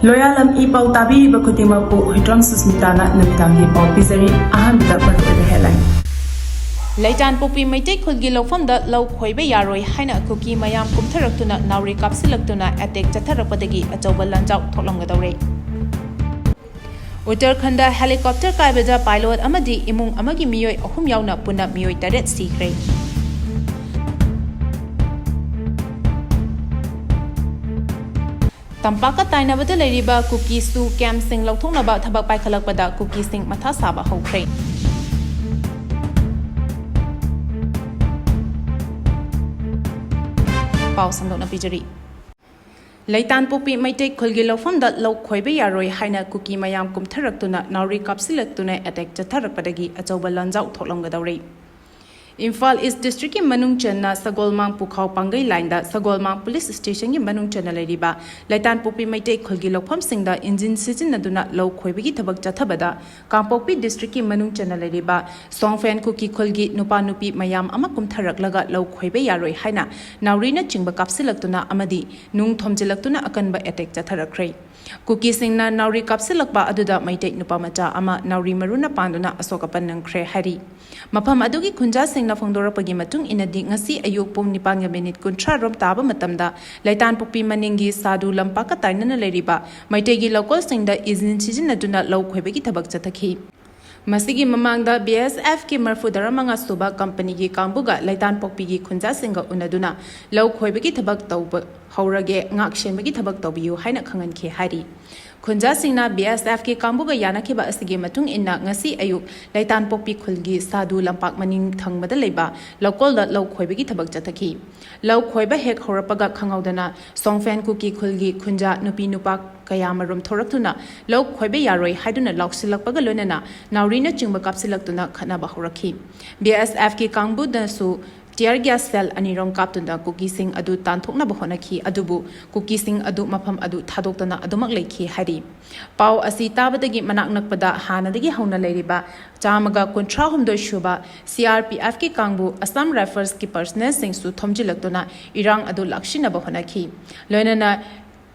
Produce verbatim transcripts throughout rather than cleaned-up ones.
ꯂꯣꯌꯥꯂꯝ E ꯄꯥꯎ ꯇꯥꯕꯤꯔꯤꯕ ꯈꯨꯗꯤꯡꯃꯛꯄꯨ ꯍꯨꯏꯗ꯭ꯔꯣꯝ ꯁꯨꯁꯃꯤꯇꯥꯅ ꯅꯨꯃꯤꯗꯥꯡꯒꯤ ꯄꯥꯎ ꯄꯤꯖꯔꯤ꯫ ꯑꯍꯥꯟꯕꯗ ꯃꯔꯨꯑꯣꯏꯕ headline꯫ ꯂꯩꯇꯥꯟꯄꯣꯛꯄꯤ ꯃꯩꯇꯩ ꯈꯨꯜꯒꯤ ꯂꯧꯐꯝꯗ ꯂꯧ ꯈꯣꯏꯕ ꯌꯥꯔꯣꯏ ꯍꯥꯏꯅ ꯀꯨꯀꯤ ꯃꯌꯥꯝ ꯀꯨꯝꯊꯔꯛꯇꯨꯅ ꯅꯥꯎꯔꯤ ꯀꯥꯞꯁꯤꯜꯂꯛꯇꯨꯅ attack ꯆꯠꯊꯔꯛꯄꯗꯒꯤ ꯑꯆꯧꯕ ꯂꯥꯟꯖꯥꯎ ꯊꯣꯛꯂꯝꯒꯗꯧꯔꯦ꯫ ꯎꯠꯇꯔꯈꯟꯗ helicopter ꯀꯥꯏꯕꯗ pilot ꯑꯃꯗꯤ ꯏꯃꯨꯡ ꯑꯃꯒꯤ ꯃꯤꯑꯣꯏ ꯑꯍꯨꯝ ꯌꯥꯎꯅ ꯄꯨꯟꯅ ꯃꯤꯑꯣꯏ ꯇꯔꯦꯠ ꯁꯤꯈ꯭ꯔꯦ꯫ ꯇꯝꯄꯥꯛꯀ ꯇꯥꯏꯅꯕꯗ ꯂꯩꯔꯤꯕ ꯀꯨꯀꯤꯁꯨ campꯁꯤꯡ ꯂꯧꯊꯣꯛꯅꯕ ꯊꯕꯛ ꯄꯥꯏꯈꯠꯂꯛꯄꯗ ꯀꯨꯀꯤꯁꯤꯡ ꯃꯊꯥ ꯁꯥꯕ ꯍꯧꯈ꯭ꯔꯦ꯫ ꯄꯥꯎ ꯁꯟꯗꯣꯛꯅ ꯄꯤꯖꯔꯤ꯫ ꯂꯩꯇꯥꯟꯄꯣꯛꯄꯤ ꯃꯩꯇꯩ ꯈꯨꯜꯒꯤ ꯂꯧꯐꯝꯗ ꯂꯧ ꯈꯣꯏꯕ ꯌꯥꯔꯣꯏ ꯍꯥꯏꯅ ꯀꯨꯀꯤ ꯃꯌꯥꯝ ꯀꯨꯝꯊꯔꯛꯇꯨꯅ ꯅꯥꯎꯔꯤ ꯀꯥꯞꯁꯤꯜꯂꯛꯇꯨꯅ attack ꯆꯠꯊꯔꯛꯄꯗꯒꯤ ꯑꯆꯧꯕ ꯂꯥꯟꯖꯥꯎ ꯊꯣꯛꯂꯝꯒꯗꯧꯔꯤ꯫ ꯏꯝꯐꯥꯜ East Districtꯀꯤ ꯃꯅꯨꯡ ꯆꯟꯅ ꯁꯒꯣꯜꯃꯥꯡ ꯄꯨꯈꯥꯎ ꯄꯥꯡꯒꯩ lineꯗ ꯁꯒꯣꯜꯃꯥꯡ Police Stationꯒꯤ ꯃꯅꯨꯡ ꯆꯟꯅ ꯂꯩꯔꯤꯕ ꯂꯩꯇꯥꯟꯄꯣꯛꯄꯤ ꯃꯩꯇꯩ ꯈꯨꯜꯒꯤ ꯂꯧꯐꯝꯁꯤꯡꯗ engine ꯁꯤꯖꯤꯟꯅꯗꯨꯅ ꯂꯧ ꯈꯣꯏꯕꯒꯤ ꯊꯕꯛ ꯆꯠꯊꯕꯗ ꯀꯥꯡꯄꯣꯛꯄꯤ Districtꯀꯤ ꯃꯅꯨꯡ ꯆꯟꯅ ꯂꯩꯔꯤꯕ ꯁꯣꯡꯐꯦꯟ ꯀꯨꯀꯤ ꯈꯨꯜꯒꯤ ꯅꯨꯄꯥ ꯅꯨꯄꯤ ꯃꯌꯥꯝ ꯑꯃ ꯀꯨꯝꯊꯔꯛꯂꯒ ꯂꯧ ꯈꯣꯏꯕ ꯌꯥꯔꯣꯏ ꯍꯥꯏꯅ ꯅꯥꯎꯔꯤꯅꯆꯤꯡꯕ ꯀꯥꯞꯁꯤꯜꯂꯛꯇꯨꯅ ꯑꯃꯗꯤ ꯅꯨꯡ ꯊꯣꯝꯖꯤꯜꯂꯛꯇꯨꯅ ꯑꯀꯟꯕ attack ꯆꯠꯊꯔꯛꯈ꯭ꯔꯦ꯫ ꯀꯨꯀꯤꯁꯤꯡꯅ ꯅꯥꯎꯔꯤ ꯀꯥꯞꯁꯤꯜꯂꯛꯄ ꯑꯗꯨꯗ ꯃꯩꯇꯩ ꯅꯨꯄꯥ ꯃꯆꯥ ꯑꯃ ꯅꯥꯎꯔꯤ ꯃꯔꯨꯅ ꯄꯥꯟꯗꯨꯅ ꯑꯁꯣꯛ ꯑꯄꯟ ꯅꯪꯈ꯭ꯔꯦ ꯍꯥꯏꯔꯤ꯫ ꯃꯐꯝ ꯑꯗꯨꯒꯤ ꯈꯨꯟꯖꯥꯁꯤꯡꯅ ꯐꯣꯡꯗꯣꯔꯛꯄꯒꯤ ꯃꯇꯨꯡ ꯏꯟꯅꯗꯤ, ꯉꯁꯤ ꯑꯌꯨꯛ ꯄꯨꯡ ꯅꯤꯄꯥꯟꯒ minute ꯀꯨꯟꯊ꯭ꯔꯥ ꯔꯣꯝ ꯇꯥꯕ ꯃꯇꯝꯗ ꯂꯩꯇꯥꯟꯄꯣꯛꯄꯤ ꯃꯅꯤꯡꯒꯤ ꯁꯥꯗꯨ ꯂꯝꯄꯥꯛꯀ ꯇꯥꯏꯅꯅ ꯂꯩꯔꯤꯕ ꯃꯩꯇꯩꯒꯤ ꯂꯧꯀꯣꯜꯁꯤꯡꯗ engine ꯁꯤꯖꯤꯟꯅꯗꯨꯅ ꯂꯧ ꯈꯣꯏꯕꯒꯤ ꯊꯕꯛ ꯆꯠꯊꯈꯤ꯫ ꯃꯁꯤꯒꯤ ꯃꯃꯥꯡꯗ BSFꯀꯤ ꯃꯔꯤꯐꯨ ꯇꯔꯥꯃꯉꯥ ꯁꯨꯕ companyꯒꯤ ꯀꯥꯡꯕꯨꯒ ꯂꯩꯇꯥꯟꯄꯣꯛꯄꯤꯒꯤ ꯈꯨꯟꯖꯥꯁꯤꯡꯒ ꯎꯅꯗꯨꯅ ꯂꯧ ꯈꯣꯏꯕꯒꯤ ꯊꯕꯛ ꯇꯧꯕ ꯍꯧꯔꯒꯦ, ꯉꯥꯛ ꯁꯦꯟꯕꯒꯤ ꯊꯕꯛ ꯇꯧꯕꯤꯌꯨ ꯍꯥꯏꯅ ꯈꯪꯍꯟꯈꯤ ꯍꯥꯏꯔꯤ꯫ ꯈꯨꯟꯖꯥꯁꯤꯡꯅ BSFꯀꯤ ꯀꯥꯡꯕꯨꯒ ꯌꯥꯅꯈꯤꯕ ꯑꯁꯤꯒꯤ ꯃꯇꯨꯡ ꯏꯟꯅ ꯉꯁꯤ ꯑꯌꯨꯛ ꯂꯩꯇꯥꯟꯄꯣꯛꯄꯤ ꯈꯨꯜꯒꯤ ꯁꯥꯗꯨ ꯂꯝꯄꯥꯛ ꯃꯅꯤꯡ ꯊꯪꯕꯗ ꯂꯩꯕ ꯂꯧꯀꯣꯜꯗ ꯂꯧ ꯈꯣꯏꯕꯒꯤ ꯊꯕꯛ ꯆꯠꯊꯈꯤ꯫ ꯂꯧ ꯈꯣꯏꯕ ꯍꯦꯛ ꯍꯧꯔꯛꯄꯒ ꯈꯪꯍꯧꯗꯅ ꯁꯣꯡꯐꯦꯟ ꯀꯨꯀꯤ ꯈꯨꯜꯒꯤ ꯈꯨꯟꯖꯥ ꯅꯨꯄꯤ ꯅꯨꯄꯥ ꯀꯌꯥꯃꯔꯨꯝ ꯊꯣꯔꯛꯇꯨꯅ ꯂꯧ ꯈꯣꯏꯕ ꯌꯥꯔꯣꯏ ꯍꯥꯏꯗꯨꯅ ꯂꯥꯎꯁꯤꯜꯂꯛꯄꯒ ꯂꯣꯏꯅꯅ ꯅꯥꯎꯔꯤꯅꯆꯤꯡꯕ ꯀꯥꯞꯁꯤꯜꯂꯛꯇꯨꯅ ꯈꯠꯅꯕ ꯍꯧꯔꯛꯈꯤ꯫ BSFꯀꯤ ꯀꯥꯡꯕꯨꯅꯁꯨ tear gas shell ꯑꯅꯤꯔꯣꯝ ꯀꯥꯞꯇꯨꯅ ꯀꯨꯀꯤꯁꯤꯡ ꯑꯗꯨ ꯇꯥꯟꯊꯣꯛꯅꯕ ꯍꯣꯠꯅꯈꯤ, ꯑꯗꯨꯕꯨ ꯀꯨꯀꯤꯁꯤꯡ ꯑꯗꯨ ꯃꯐꯝ ꯑꯗꯨ ꯊꯥꯗꯣꯛꯇꯅ ꯑꯗꯨꯃꯛ ꯂꯩꯈꯤ ꯍꯥꯏꯔꯤ꯫ ꯄꯥꯎ ꯑꯁꯤ ꯇꯥꯕꯗꯒꯤ ꯃꯅꯥꯛ ꯅꯛꯄꯗ ꯍꯥꯟꯅꯗꯒꯤ ꯍꯧꯅ ꯂꯩꯔꯤꯕ ꯆꯥꯝꯃꯒ ꯀꯨꯟꯊ꯭ꯔꯥ ꯍꯨꯝꯗꯣꯏ ꯁꯨꯕ CRPFꯀꯤ ꯀꯥꯡꯕꯨ, Assam Riflesꯀꯤ personnelꯁꯤꯡꯁꯨ ꯊꯣꯝꯖꯤꯜꯂꯛꯇꯨꯅ ꯏꯔꯥꯡ ꯑꯗꯨ ꯂꯥꯛꯁꯤꯟꯅꯕ ꯍꯣꯠꯅꯈꯤ꯫ ꯂꯣꯏꯅꯅ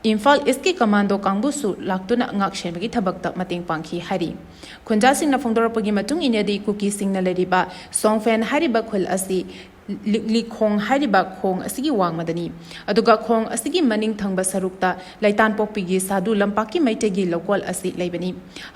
ꯏꯝꯐꯥꯜ ꯏꯁꯀꯤ ꯀꯃꯥꯟꯗꯣ ꯀꯥꯡꯕꯨꯁꯨ ꯂꯥꯛꯇꯨꯅ ꯉꯥꯛ ꯁꯦꯟꯕꯒꯤ ꯊꯕꯛꯇ ꯃꯇꯦꯡ ꯄꯥꯡꯈꯤ ꯍꯥꯏꯔꯤ꯫ ꯈꯨꯟꯖꯥꯁꯤꯡꯅ ꯐꯣꯡꯗꯣꯔꯛꯄꯒꯤ ꯃꯇꯨꯡ ꯏꯟꯅꯗꯤ, ꯀꯨꯀꯤꯁꯤꯡꯅ ꯂꯩꯔꯤꯕ ꯁꯣꯡꯐꯦꯟ ꯍꯥꯏꯔꯤꯕ ꯈꯨꯜ ꯑꯁꯤ ꯂꯤꯛꯂꯤꯈꯣꯡ ꯍꯥꯏꯔꯤꯕ ꯈꯣꯡ ꯑꯁꯤꯒꯤ ꯋꯥꯡꯃꯗꯅꯤ꯫ ꯑꯗꯨꯒ ꯈꯣꯡ ꯑꯁꯤꯒꯤ ꯃꯅꯤꯡ ꯊꯪꯕ ꯁꯔꯨꯛꯇ ꯂꯩꯇꯥꯟꯄꯣꯛꯄꯤꯒꯤ ꯁꯥꯗꯨ ꯂꯝꯄꯥꯛꯀꯤ ꯃꯩꯇꯩꯒꯤ ꯂꯧꯀꯣꯜ ꯑꯁꯤ ꯂꯩꯕꯅꯤ꯫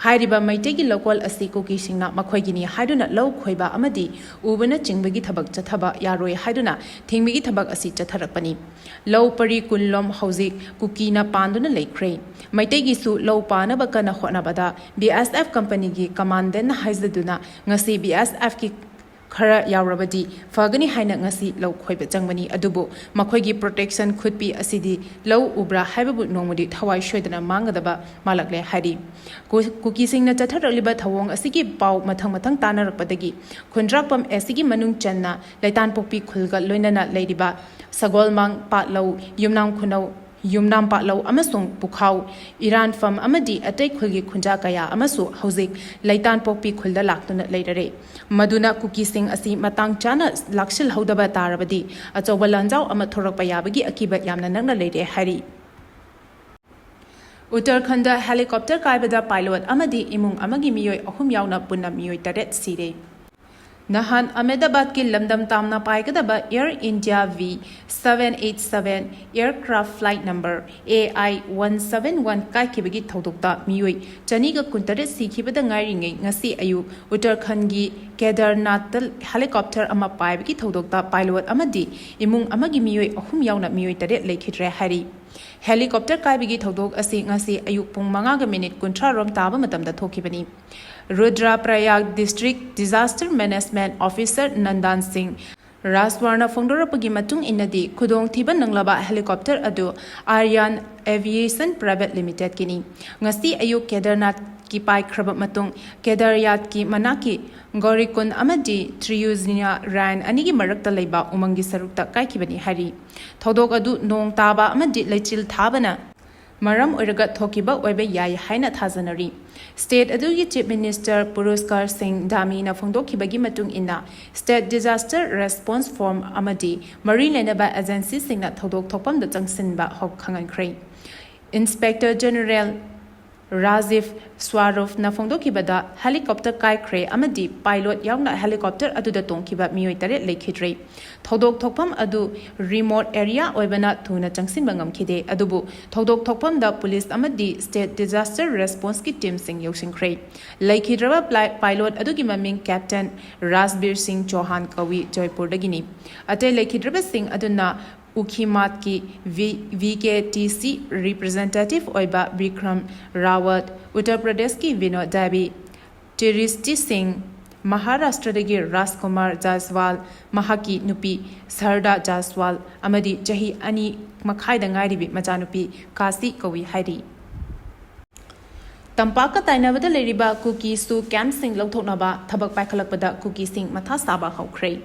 ꯍꯥꯏꯔꯤꯕ ꯃꯩꯇꯩꯒꯤ ꯂꯧꯀꯣꯜ ꯑꯁꯤ ꯀꯨꯀꯤꯁꯤꯡꯅ ꯃꯈꯣꯏꯒꯤꯅꯤ ꯍꯥꯏꯗꯨꯅ ꯂꯧ ꯈꯣꯏꯕ ꯑꯃꯗꯤ ꯎꯕꯅꯆꯤꯡꯕꯒꯤ ꯊꯕꯛ ꯆꯠꯊꯕ ꯌꯥꯔꯣꯏ ꯍꯥꯏꯗꯨꯅ ꯊꯤꯡꯕꯒꯤ ꯊꯕꯛ ꯑꯁꯤ ꯆꯠꯊꯔꯛꯄꯅꯤ꯫ ꯂꯧ ꯄꯔꯤ ꯀꯨꯟꯂꯣꯝ ꯍꯧꯖꯤꯛ ꯀꯨꯀꯤꯅ ꯄꯥꯟꯗꯨꯅ ꯂꯩꯈ꯭ꯔꯦ꯫ ꯃꯩꯇꯩꯒꯤꯁꯨ ꯂꯧ ꯄꯥꯅꯕ ꯀꯟꯅ ꯍꯣꯠꯅꯕꯗ ꯕꯤ ꯑꯦꯁ ꯑꯦꯐ ꯀꯝꯄꯅꯤꯒꯤ ꯀꯃꯥꯟꯗꯦꯟꯅ ꯍꯥꯏꯖꯗꯨꯅ ꯉꯁꯤ ꯕꯤ ꯑꯦꯁ ꯑꯦꯐꯀꯤ ꯈꯔ ꯌꯥꯎꯔꯕꯗꯤ ꯐꯒꯅꯤ ꯍꯥꯏꯅ ꯉꯁꯤ ꯂꯧ ꯈꯣꯏꯕ ꯆꯪꯕꯅꯤ꯫ ꯑꯗꯨꯕꯨ ꯃꯈꯣꯏꯒꯤ ꯄ꯭ꯔꯣꯇꯦꯛꯁꯟ ꯈꯨꯠꯄꯤ ꯑꯁꯤꯗꯤ ꯂꯧ ꯎꯕ꯭ꯔꯥ ꯍꯥꯏꯕꯕꯨ ꯅꯣꯡꯃꯗꯤ ꯊꯋꯥꯏ ꯁꯣꯏꯗꯅ ꯃꯥꯡꯒꯗꯕ ꯃꯥꯜꯂꯛꯂꯦ ꯍꯥꯏꯔꯤ꯫ ꯀꯨ-, ꯀꯨꯀꯤꯁꯤꯡꯅ ꯆꯠꯊꯔꯛꯂꯤꯕ ꯊꯧꯑꯣꯡ ꯑꯁꯤꯒꯤ ꯄꯥꯎ ꯃꯊꯪ ꯃꯊꯪ ꯇꯥꯅꯔꯛꯄꯗꯒꯤ ꯈꯨꯟꯗ꯭ꯔꯥꯛꯄꯝ ꯑꯦꯁꯤꯒꯤ ꯃꯅꯨꯡ ꯆꯟꯅ ꯂꯩꯇꯥꯟꯄꯣꯛꯄꯤ ꯈꯨꯜꯒ ꯂꯣꯏꯅꯅ ꯂꯩꯔꯤꯕ ꯁꯒꯣꯜꯃꯥꯡ, ꯄꯥꯠꯂꯧ, ꯌꯨꯝꯅꯥꯝ ꯈꯨꯅꯧ, ꯌꯨꯝꯅꯥꯝ ꯄꯥꯠꯂꯧ ꯑꯃꯁꯨꯡ ꯄꯨꯈꯥꯎ, ꯏꯔꯥꯟꯐꯝ ꯑꯃꯗꯤ ꯑꯇꯩ ꯈꯨꯜꯒꯤ ꯈꯨꯟꯖꯥ ꯀꯌꯥ ꯑꯃꯁꯨ ꯍꯧꯖꯤꯛ ꯂꯩꯇꯥꯟꯄꯣꯛꯄꯤ ꯈꯨꯜꯗ ꯂꯥꯛꯇꯨꯅ ꯂꯩꯔꯔꯦ꯫ ꯃꯗꯨꯅ ꯀꯨꯀꯤꯁꯤꯡ ꯑꯁꯤ ꯃꯇꯥꯡ ꯆꯥꯅ ꯂꯥꯛꯁꯤꯜꯍꯧꯗꯕ ꯇꯥꯔꯕꯗꯤ ꯑꯆꯧꯕ ꯂꯥꯟꯖꯥꯎ ꯑꯃ ꯊꯣꯔꯛꯄ ꯌꯥꯕꯒꯤ ꯑꯀꯤꯕ ꯌꯥꯝꯅ ꯅꯛꯅ ꯂꯩꯔꯦ ꯍꯥꯏꯔꯤ꯫ ꯎꯠꯇꯔꯈꯟꯗ ꯍꯦꯂꯤꯀꯣꯞꯇꯔ ꯀꯥꯏꯕꯗ ꯄꯥꯏꯂꯣꯠ ꯑꯃꯗꯤ ꯏꯃꯨꯡ ꯑꯃꯒꯤ ꯃꯤꯑꯣꯏ ꯑꯍꯨꯝ ꯌꯥꯎꯅ ꯄꯨꯟꯅ ꯃꯤꯑꯣꯏ ꯇꯔꯦꯠ ꯁꯤꯔꯦ꯫ ꯅꯍꯥꯟ ꯑꯍꯃꯦꯗꯥꯕꯥꯗꯀꯤ ꯂꯝꯗꯝ ꯇꯥꯝꯅ ꯄꯥꯏꯒꯗꯕ Air India V seven eight seven aircraft flight number A I one seven one ꯀꯥꯏꯈꯤꯕꯒꯤ ꯊꯧꯗꯣꯛꯇ ꯃꯤꯑꯣꯏ ꯆꯅꯤꯒ ꯀꯨꯟꯇꯔꯦꯠ ꯁꯤꯈꯤꯕꯗ ꯉꯥꯏꯔꯤꯉꯩ ꯉꯁꯤ ꯑꯌꯨꯛ ꯎꯠꯇꯔꯈꯟꯒꯤ ꯀꯦꯗꯔꯅꯥꯊꯇ ꯍꯦꯂꯤꯀꯣꯞꯇꯔ ꯑꯃ ꯄꯥꯏꯕꯒꯤ ꯊꯧꯗꯣꯛꯇ ꯄꯥꯏꯂꯣꯠ ꯑꯃꯗꯤ ꯏꯃꯨꯡ ꯑꯃꯒꯤ ꯃꯤꯑꯣꯏ ꯑꯍꯨꯝ ꯌꯥꯎꯅ ꯃꯤꯑꯣꯏ ꯇꯔꯦꯠ ꯂꯩꯈꯤꯗ꯭ꯔꯦ ꯍꯥꯏꯔꯤ꯫ ꯍꯦꯂꯤꯀꯣꯞꯇꯔ ꯀꯥꯏꯕꯒꯤ ꯊꯧꯗꯣꯛ ꯑꯁꯤ ꯉꯁꯤ ꯑꯌꯨꯛ ꯄꯨꯡ ꯃꯉꯥꯒ ꯃꯤꯅꯤꯠ ꯀꯨꯟꯊ꯭ꯔꯥ ꯔꯣꯝ ꯇꯥꯕ ꯃꯇꯝꯗ ꯊꯣꯛꯈꯤꯕꯅꯤ꯫ Rudra Prayag district disaster management officer ꯅꯟꯗꯥꯟ ꯁꯤꯡ ꯔꯥꯖꯋꯥꯔꯅ ꯐꯣꯡꯗꯣꯔꯛꯄꯒꯤ ꯃꯇꯨꯡ ꯏꯟꯅꯗꯤ, ꯈꯨꯗꯣꯡꯊꯤꯕ ꯅꯪꯂꯕ ꯍꯦꯂꯤꯀꯣꯞꯇꯔ ꯑꯗꯨ ꯑꯥꯔꯌꯥꯟ ꯑꯦꯚꯤꯌꯦꯁꯟ ꯄ꯭ꯔꯥꯏꯚꯦꯠ ꯂꯤꯃꯤꯇꯦꯗꯀꯤꯅꯤ꯫ ꯉꯁꯤ ꯑꯌꯨꯛ ꯀꯦꯗꯔꯅꯥꯊꯀꯤ ꯄꯥꯏꯈ꯭ꯔꯕ ꯃꯇꯨꯡ, ꯀꯦꯗꯔꯌꯥꯠꯀꯤ ꯃꯅꯥꯛꯀꯤ ꯒꯧꯔꯤꯀꯨꯟ ꯑꯃꯗꯤ ꯇ꯭ꯔꯤꯌꯨꯖꯤꯅꯥ ꯔꯥꯏꯟ ꯑꯅꯤꯒꯤ ꯃꯔꯛꯇ ꯂꯩꯕ ꯎꯃꯪꯒꯤ ꯁꯔꯨꯛꯇ ꯀꯥꯏꯈꯤꯕꯅꯤ ꯍꯥꯏꯔꯤ꯫ ꯊꯧꯗꯣꯛ ꯑꯗꯨ ꯅꯣꯡ ꯇꯥꯕ ꯑꯃꯗꯤ ꯂꯩꯆꯤꯜ ꯊꯥꯕꯅ ꯃꯔꯝ ꯑꯣꯏꯔꯒ ꯊꯣꯛꯈꯤꯕ ꯑꯣꯏꯕ ꯌꯥꯏ ꯍꯥꯏꯅ ꯊꯥꯖꯅꯔꯤ꯫ State ꯑꯗꯨꯒꯤ Chief Minister ꯄꯨꯔꯨꯁꯀꯔ ꯁꯤꯡ ꯙꯥꯃꯤꯅ ꯐꯣꯡꯗꯣꯛꯈꯤꯕꯒꯤ ꯃꯇꯨꯡ ꯏꯟꯅ, State Disaster Response Force ꯑꯃꯗꯤ ꯃꯔꯤ ꯂꯩꯅꯕ agencyꯁꯤꯡꯅ ꯊꯧꯗꯣꯛ ꯊꯣꯛꯐꯝꯗ ꯆꯪꯁꯤꯟꯕ ꯍꯧ-, ꯈꯪꯍꯟꯈ꯭ꯔꯦ꯫ Inspector General ꯔꯥꯖꯤꯚ ꯁ꯭ꯋꯥꯔꯨꯞꯅ ꯐꯣꯡꯗꯣꯛꯈꯤꯕꯗ, helicopter ꯀꯥꯏꯈ꯭ꯔꯦ ꯑꯃꯗꯤ pilot ꯌꯥꯎꯅ helicopter ꯑꯗꯨꯗ ꯇꯣꯡꯈꯤꯕ ꯃꯤꯑꯣꯏ ꯇꯔꯦꯠ ꯂꯩꯈꯤꯗ꯭ꯔꯦ꯫ ꯊꯧꯗꯣꯛ ꯊꯣꯛꯐꯝ ꯑꯗꯨ remote area ꯑꯣꯏꯕꯅ ꯊꯨꯅ ꯆꯪꯁꯤꯟꯕ ꯉꯝꯈꯤꯗꯦ, ꯑꯗꯨꯕꯨ ꯊꯧꯗꯣꯛ ꯊꯣꯛꯐꯝꯗ police ꯑꯃꯗꯤ State Disaster Responseꯀꯤ teamꯁꯤꯡ ꯌꯧꯁꯤꯟꯈ꯭ꯔꯦ꯫ ꯂꯩꯈꯤꯗ꯭ꯔꯕ ꯄ꯭ꯂꯥꯏ-, pilot ꯑꯗꯨꯒꯤ ꯃꯃꯤꯡ Captain ꯔꯥꯖꯕꯤꯔ ꯁꯤꯡ ꯆꯧꯍꯥꯟ ꯀꯧꯏ, ꯖꯣꯏꯄꯨꯔꯗꯒꯤꯅꯤ꯫ ꯑꯇꯩ ꯂꯩꯈꯤꯗ꯭ꯔꯕꯁꯤꯡ ꯑꯗꯨꯅ ꯎꯈꯤꯃꯥꯠꯀꯤ ꯚꯤ-, ꯚꯤ ꯀꯦ ꯇꯤ ꯁꯤ representative ꯑꯣꯏꯕ ꯕꯤꯀ꯭ꯔꯝ ꯔꯥꯋꯠ, ꯎꯠꯇꯔ ꯄ꯭ꯔꯗꯦꯁꯀꯤ ꯕꯤꯅꯣꯗ ꯗꯥꯕꯤ, ꯇꯤꯔꯤꯁꯇꯤ ꯁꯤꯡ, ꯃꯍꯥꯔꯥꯁꯇ꯭ꯔꯗꯒꯤ ꯔꯥꯖꯀꯨꯃꯥꯔ ꯖꯥꯏꯁꯋꯥꯜ, ꯃꯍꯥꯛꯀꯤ ꯅꯨꯄꯤ ꯁꯔꯗꯥ ꯖꯥꯏꯁꯋꯥꯜ ꯑꯃꯗꯤ ꯆꯍꯤ ꯑꯅꯤ ꯃꯈꯥꯏꯗ ꯉꯥꯏꯔꯤꯕꯤ ꯃꯆꯥꯅꯨꯄꯤ ꯀꯥꯁꯤ ꯀꯧꯏ ꯍꯥꯏꯔꯤ꯫ ꯇꯝꯄꯥꯛꯀ ꯇꯥꯏꯅꯕꯗ ꯂꯩꯔꯤꯕ ꯀꯨꯀꯤꯁꯨ campꯁꯤꯡ ꯂꯧꯊꯣꯛꯅꯕ ꯊꯕꯛ ꯄꯥꯏꯈꯠꯂꯛꯄꯗ ꯀꯨꯀꯤꯁꯤꯡ ꯃꯊꯥ ꯁꯥꯕ ꯍꯧꯈ꯭ꯔꯦ꯫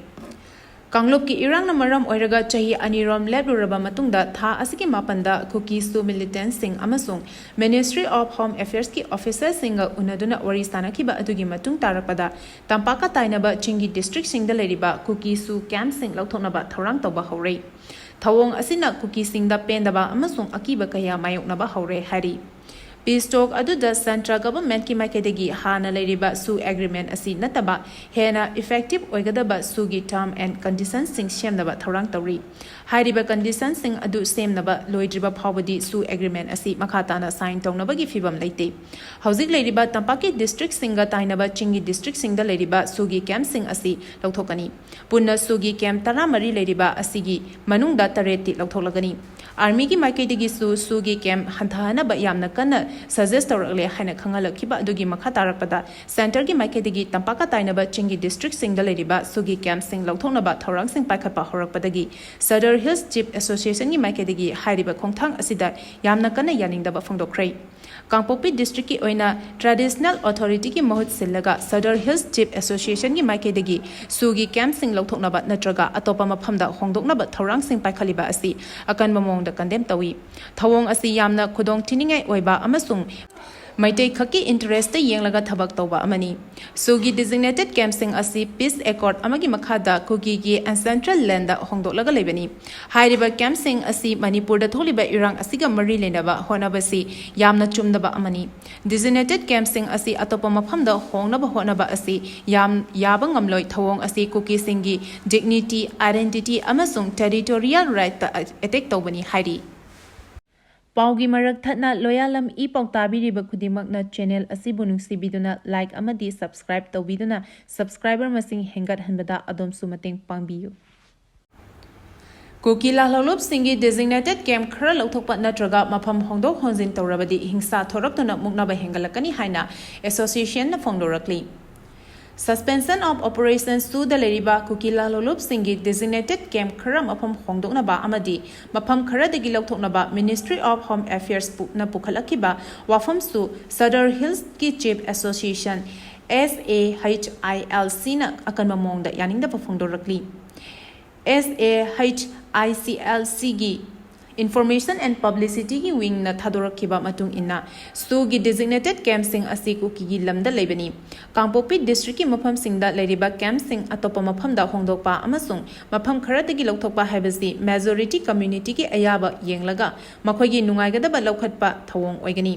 ꯀꯥꯡꯂꯨꯞꯀꯤ ꯏꯔꯥꯡꯅ ꯃꯔꯝ ꯑꯣꯏꯔꯒ ꯆꯍꯤ ꯑꯅꯤꯔꯣꯝ ꯂꯦꯞꯂꯨꯔꯕ ꯃꯇꯨꯡꯗ, ꯊꯥ ꯑꯁꯤꯒꯤ ꯃꯥꯄꯟꯗ ꯀꯨꯀꯤꯁꯨ militantꯁꯤꯡ ꯑꯃꯁꯨꯡ Ministry of Home Affairsꯀꯤ officerꯁꯤꯡꯒ ꯎꯅꯗꯨꯅ ꯋꯥꯔꯤ ꯁꯥꯅꯈꯤꯕ ꯑꯗꯨꯒꯤ ꯃꯇꯨꯡ ꯇꯥꯔꯛꯄꯗ, ꯇꯝꯄꯥꯛꯀ ꯇꯥꯏꯅꯕ ꯆꯤꯡꯒꯤ districtꯁꯤꯡꯗ ꯂꯩꯔꯤꯕ ꯀꯨꯀꯤꯁꯨ campꯁꯤꯡ ꯂꯧꯊꯣꯛꯅꯕ ꯊꯧꯔꯥꯡ ꯇꯧꯕ ꯍꯧꯔꯦ꯫ ꯊꯧꯑꯣꯡ ꯑꯁꯤꯅ ꯀꯨꯀꯤꯁꯤꯡꯗ ꯄꯦꯟꯗꯕ ꯑꯃꯁꯨꯡ ꯑꯀꯤꯕ ꯀꯌꯥ ꯃꯥꯌꯣꯛꯅꯕ ꯍꯧꯔꯦ ꯍꯥꯏꯔꯤ꯫ Peace talk ꯑꯗꯨꯗ central governmentꯀꯤ ꯃꯥꯏꯀꯩꯗꯒꯤ ꯍꯥꯟꯅ ꯂꯩꯔꯤꯕ ꯁꯨ agreement ꯑꯁꯤ ꯅꯠꯇꯕ ꯍꯦꯟꯅ effective ꯑꯣꯏꯒꯗꯕ ꯁꯨꯒꯤ term and conditionsꯁꯤꯡ ꯁꯦꯝꯅꯕ ꯊꯧꯔꯥꯡ ꯇꯧꯔꯤ꯫ ꯍꯥꯏꯔꯤꯕ conditionsꯁꯤꯡ ꯑꯗꯨ ꯁꯦꯝꯅꯕ ꯂꯣꯏꯗ꯭ꯔꯤꯕ ꯐꯥꯎꯕꯗꯤ ꯁꯨ agreement ꯑꯁꯤ ꯃꯈꯥ ꯇꯥꯅ sign ꯇꯧꯅꯕꯒꯤ ꯐꯤꯚꯝ ꯂꯩꯇꯦ꯫ ꯍꯧꯖꯤꯛ ꯂꯩꯔꯤꯕ ꯇꯝꯄꯥꯛꯀꯤ districtꯁꯤꯡꯒ ꯇꯥꯏꯅꯕ ꯆꯤꯡꯒꯤ districtꯁꯤꯡꯗ ꯂꯩꯔꯤꯕ ꯁꯨꯒꯤ campꯁꯤꯡ ꯑꯁꯤ ꯂꯧꯊꯣꯛꯀꯅꯤ꯫ ꯄꯨꯟꯅ ꯁꯨꯒꯤ camp ꯇꯔꯥꯃꯔꯤ ꯂꯩꯔꯤꯕ ꯑꯁꯤꯒꯤ ꯃꯅꯨꯡꯗ ꯇꯔꯦꯠꯇꯤ ꯂꯧꯊꯣꯛꯂꯒꯅꯤ꯫ Armyꯒꯤ ꯃꯥꯏꯀꯩꯗꯒꯤꯁꯨ ꯁꯨꯒꯤ camp ꯍꯟꯊꯍꯟꯅꯕ ꯌꯥꯝꯅ ꯀꯟꯅ suggest ꯇꯧꯔꯛꯂꯦ ꯍꯥꯏꯅ ꯈꯪꯍꯜꯂꯛꯈꯤꯕ ꯑꯗꯨꯒꯤ ꯃꯈꯥ ꯇꯥꯔꯛꯄꯗ, centreꯒꯤ ꯃꯥꯏꯀꯩꯗꯒꯤ ꯇꯝꯄꯥꯛꯀ ꯇꯥꯏꯅꯕ ꯆꯤꯡꯒꯤ districtꯁꯤꯡꯗ ꯂꯩꯔꯤꯕ ꯁꯨꯒꯤ campꯁꯤꯡ ꯂꯧꯊꯣꯛꯅꯕ ꯊꯧꯔꯥꯡꯁꯤꯡ ꯄꯥꯏꯈꯠꯄ ꯍꯧꯔꯛꯄꯗꯒꯤ, Sadar Hills Chief Associationꯒꯤ ꯃꯥꯏꯀꯩꯗꯒꯤ ꯍꯥꯏꯔꯤꯕ ꯈꯣꯡꯊꯥꯡ ꯑꯁꯤꯗ ꯌꯥꯝꯅ ꯀꯟꯅ ꯌꯥꯅꯤꯡꯗꯕ ꯐꯣꯡꯗꯣꯛꯈ꯭ꯔꯦ꯫ ꯀꯥꯡꯄꯣꯛꯄꯤ districtꯀꯤ ꯑꯣꯏꯅ traditional authorityꯒꯤ ꯃꯍꯨꯠ ꯁꯤꯜꯂꯒ Sadar Hills Chief Associationꯒꯤ ꯃꯥꯏꯀꯩꯗꯒꯤ ꯁꯨꯒꯤ campꯁꯤꯡ ꯂꯧꯊꯣꯛꯅꯕ ꯅꯠꯇ꯭ꯔꯒ ꯑꯇꯣꯞꯄ ꯃꯐꯝꯗ ꯍꯣꯡꯗꯣꯛꯅꯕ ꯊꯧꯔꯥꯡꯁꯤꯡ ꯄꯥꯏꯈꯠꯂꯤꯕ ꯑꯁꯤ ꯑꯀꯟꯕ ꯃꯑꯣꯡꯗ condemn ꯇꯧꯏ꯫ ꯊꯧꯑꯣꯡ ꯑꯁꯤ ꯌꯥꯝꯅ ꯈꯨꯗꯣꯡ ꯊꯤꯅꯤꯡꯉꯥꯏ ꯑꯣꯏꯕ ꯑꯃꯁꯨꯡ ꯃꯩꯇꯩ ꯈꯛꯀꯤ interest ꯌꯦꯡꯂꯒ ꯊꯕꯛ ꯇꯧꯕ ꯑꯃꯅꯤ꯫ ꯁꯨꯒꯤ designated campꯁꯤꯡ ꯑꯁꯤ peace accord ꯑꯃꯒꯤ ꯃꯈꯥꯗ ꯀꯨꯀꯤꯒꯤ ancestral landꯗ ꯍꯣꯡꯗꯣꯛꯂꯒ ꯂꯩꯕꯅꯤ꯫ ꯍꯥꯏꯔꯤꯕ campꯁꯤꯡ ꯑꯁꯤ ꯃꯅꯤꯄꯨꯔꯗ ꯊꯣꯛꯂꯤꯕ ꯏꯔꯥꯡ ꯑꯁꯤꯒ ꯃꯔꯤ ꯂꯩꯅꯕ ꯍꯣꯠꯅꯕꯁꯤ ꯌꯥꯝꯅ ꯆꯨꯝꯗꯕ ꯑꯃꯅꯤ꯫ Designated campꯁꯤꯡ ꯑꯁꯤ ꯑꯇꯣꯞꯄ ꯃꯐꯝꯗ ꯍꯣꯡꯅꯕ ꯍꯣꯠꯅꯕ ꯑꯁꯤ ꯌꯥꯝ ꯌꯥꯕ ꯉꯝꯂꯣꯏ꯫ ꯊꯧꯑꯣꯡ ꯑꯁꯤ ꯀꯨꯀꯤꯁꯤꯡꯒꯤ dignity, identity ꯑꯃꯁꯨꯡ territorial rightꯇ attack ꯇꯧꯕꯅꯤ ꯍꯥꯏꯔꯤ꯫ ꯄꯥꯎꯒꯤ ꯃꯔꯛ ꯊꯠꯅ ꯂꯣꯌꯥꯂꯝ ꯏ ꯄꯥꯎ ꯇꯥꯕꯤꯔꯤꯕ ꯈꯨꯗꯤꯡꯃꯛꯅ channel ꯑꯁꯤꯕꯨ ꯅꯨꯡꯁꯤꯕꯤꯗꯨꯅ like ꯑꯃꯗꯤ subscribe ꯇꯧꯕꯤꯗꯨꯅ subscriber ꯃꯁꯤꯡ ꯍꯦꯟꯒꯠꯍꯟꯕꯗ ꯑꯗꯣꯝꯁꯨ ꯃꯇꯦꯡ ꯄꯥꯡꯕꯤꯌꯨ꯫ ꯀꯨꯀꯤ ꯂꯥꯜꯍꯧꯂꯨꯞꯁꯤꯡꯒꯤ designated camp ꯈꯔ ꯂꯧꯊꯣꯛꯄ ꯅꯠꯇ꯭ꯔꯒ ꯃꯐꯝ ꯍꯣꯡꯗꯣꯛ ꯍꯣꯡꯖꯤꯟ ꯇꯧꯔꯕꯗꯤ ꯍꯤꯡꯁꯥ ꯊꯣꯔꯛꯇꯨꯅ ꯃꯨꯛꯅꯕ ꯍꯦꯟꯒꯠꯂꯛꯀꯅꯤ ꯍꯥꯏꯅ associationꯅ ꯐꯣꯡꯗꯣꯔꯛꯂꯤ꯫ Suspension of Operation ꯁꯨꯗ ꯂꯩꯔꯤꯕ ꯀꯨꯀꯤ ꯂꯥꯜꯍꯧꯂꯨꯞꯁꯤꯡꯒꯤ designated camp ꯈꯔ ꯃꯐꯝ ꯍꯣꯡꯗꯣꯛꯅꯕ ꯑꯃꯗꯤ ꯃꯐꯝ ꯈꯔꯗꯒꯤ ꯂꯧꯊꯣꯛꯅꯕ Ministry of Home Affairsꯅ ꯄꯨꯈꯠꯂꯛꯈꯤꯕ ꯋꯥꯐꯝꯁꯨ Sadar Hillsꯀꯤ Chief Association, SAHILCꯅ ꯑꯀꯟꯕ ꯃꯑꯣꯡꯗ ꯌꯥꯅꯤꯡꯗꯕ ꯐꯣꯡꯗꯣꯔꯛꯂꯤ꯫ SAHILCꯒꯤ Information and Publicityꯒꯤ wingꯅ ꯊꯥꯗꯣꯔꯛꯈꯤꯕ ꯃꯇꯨꯡ ꯏꯟꯅ, ꯁꯨꯒꯤ designated campꯁꯤꯡ ꯑꯁꯤ ꯀꯨꯀꯤꯒꯤ ꯂꯝꯗ ꯂꯩꯕꯅꯤ꯫ ꯀꯥꯡꯄꯣꯛꯄꯤ districtꯀꯤ ꯃꯐꯝꯁꯤꯡꯗ ꯂꯩꯔꯤꯕ campꯁꯤꯡ ꯑꯇꯣꯞꯄ ꯃꯐꯝꯗ ꯍꯣꯡꯗꯣꯛꯄ ꯑꯃꯁꯨꯡ ꯃꯐꯝ ꯈꯔꯗꯒꯤ ꯂꯧꯊꯣꯛꯄ ꯍꯥꯏꯕꯁꯤ majority communityꯒꯤ ꯑꯌꯥꯕ ꯌꯦꯡꯂꯒ ꯃꯈꯣꯏꯒꯤ ꯅꯨꯡꯉꯥꯏꯒꯗꯕ ꯂꯧꯈꯠꯄ ꯊꯧꯑꯣꯡ ꯑꯣꯏꯒꯅꯤ꯫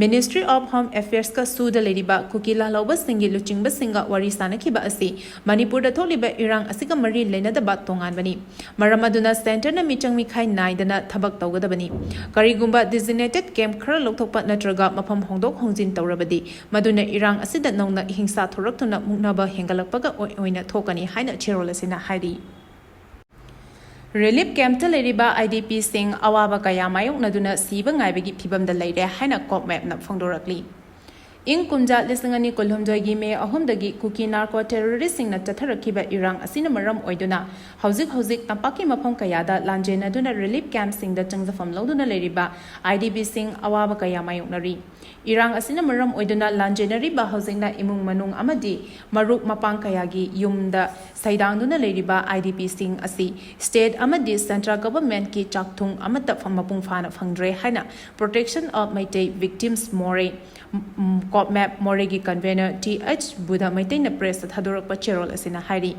Ministry of Home Affairsꯀ ꯁꯨꯗ ꯂꯩꯔꯤꯕ ꯀꯨꯀꯤ ꯂꯥꯜꯍꯧꯕꯁꯤꯡꯒꯤ ꯂꯨꯆꯤꯡꯕꯁꯤꯡꯒ ꯋꯥꯔꯤ ꯁꯥꯅꯈꯤꯕ ꯑꯁꯤ ꯃꯅꯤꯄꯨꯔꯗ ꯊꯣꯛꯂꯤꯕ ꯏꯔꯥꯡ ꯑꯁꯤꯒ ꯃꯔꯤ ꯂꯩꯅꯗꯕ ꯇꯣꯉꯥꯟꯕꯅꯤ꯫ ꯃꯔꯝ ꯑꯗꯨꯅ centreꯅ ꯃꯤꯆꯪ ꯃꯤꯈꯥꯏ ꯅꯥꯏꯗꯅ ꯊꯕꯛ ꯇꯧꯒꯗꯕꯅꯤ꯫ ꯀꯔꯤꯒꯨꯝꯕ designated camp ꯈꯔ ꯂꯧꯊꯣꯛꯄ ꯅꯠꯇ꯭ꯔꯒ ꯃꯐꯝ ꯍꯣꯡꯗꯣꯛ ꯍꯣꯡꯖꯤꯟ ꯇꯧꯔꯕꯗꯤ, ꯃꯗꯨꯅ ꯏꯔꯥꯡ ꯑꯁꯤꯗ ꯅꯧꯅ ꯍꯤꯡꯁꯥ ꯊꯣꯔꯛꯇꯨꯅ ꯃꯨꯛꯅꯕ ꯍꯦꯟꯒꯠꯂꯛꯄꯒ ꯑꯣꯏ-, ꯑꯣꯏꯅ ꯊꯣꯛꯀꯅꯤ ꯍꯥꯏꯅ ꯆꯦꯔꯣꯜ ꯑꯁꯤꯅ ꯍꯥꯏꯔꯤ꯫ Relief campꯇ ꯂꯩꯔꯤꯕ IDPꯁꯤꯡ ꯑꯋꯥꯕ ꯀꯌꯥ ꯃꯥꯌꯣꯛꯅꯗꯨꯅ ꯁꯤꯕ ꯉꯥꯏꯕꯒꯤ ꯐꯤꯚꯝꯗ ꯂꯩꯔꯦ ꯍꯥꯏꯅ COPMAPꯅ ꯐꯣꯡꯗꯣꯔꯛꯂꯤ꯫ ꯏꯪ ꯀꯨꯝꯖꯥ ꯂꯤꯁꯤꯡ ꯑꯅꯤ ꯀꯨꯟꯍꯨꯝꯗꯣꯏꯒꯤ ꯃꯦ ꯑꯍꯨꯝꯗꯒꯤ ꯀꯨꯀꯤ ꯅꯥꯔꯀꯣ ꯇꯦꯔꯣꯔꯤꯁꯁꯤꯡꯅ ꯆꯠꯊꯔꯛꯈꯤꯕ ꯏꯔꯥꯡ ꯑꯁꯤꯅ ꯃꯔꯝ ꯑꯣꯏꯗꯨꯅ ꯍꯧꯖꯤꯛ ꯍꯧꯖꯤꯛ ꯇꯝꯄꯥꯛꯀꯤ ꯃꯐꯝ ꯀꯌꯥꯗ ꯂꯥꯟꯖꯦꯟꯅꯗꯨꯅ ꯔꯤꯂꯤꯐ ꯀꯦꯝꯞꯁꯤꯡꯗ ꯆꯪꯖꯐꯝ ꯂꯧꯗꯨꯅ ꯂꯩꯔꯤꯕ IDPꯁꯤꯡ ꯑꯋꯥꯕ ꯀꯌꯥ ꯃꯥꯌꯣꯛꯅꯔꯤ꯫ ꯏꯔꯥꯡ ꯑꯁꯤꯅ ꯃꯔꯝ ꯑꯣꯏꯗꯨꯅ ꯂꯥꯟꯖꯦꯟꯅꯔꯤꯕ ꯍꯧꯖꯤꯛꯅ ꯏꯃꯨꯡ ꯃꯅꯨꯡ ꯑꯃꯗꯤ ꯃꯔꯨꯞ ꯃꯄꯥꯡ ꯀꯌꯥꯒꯤ ꯌꯨꯝꯗ ꯁꯩꯗꯥꯡꯗꯨꯅ ꯂꯩꯔꯤꯕ IDPꯁꯤꯡ ꯑꯁꯤ ꯁ꯭ꯇꯦꯠ ꯑꯃꯗꯤ ꯁꯦꯟꯇ꯭ꯔꯦꯜ ꯒꯚꯔꯟꯃꯦꯟꯠꯀꯤ ꯆꯥꯛꯊꯨꯡ ꯑꯃꯠꯇ ꯐ-, ꯃꯄꯨꯡ ꯐꯥꯅ ꯐꯪꯗ꯭ꯔꯦ ꯍꯥꯏꯅ Protection of Meitei Victims ꯃꯣꯔꯦ, ꯎꯝ, ꯀꯣꯞꯃꯦꯞ ꯃꯣꯔꯦꯒꯤ ꯀꯟꯚꯦꯅꯔ ꯇꯤ ꯑꯩꯆ ꯕꯨꯙ ꯃꯩꯇꯩꯅ ꯄ꯭ꯔꯦꯁꯇ ꯊꯥꯗꯣꯔꯛꯄ ꯆꯦꯔꯣꯜ ꯑꯁꯤꯅ ꯍꯥꯏꯔꯤ꯫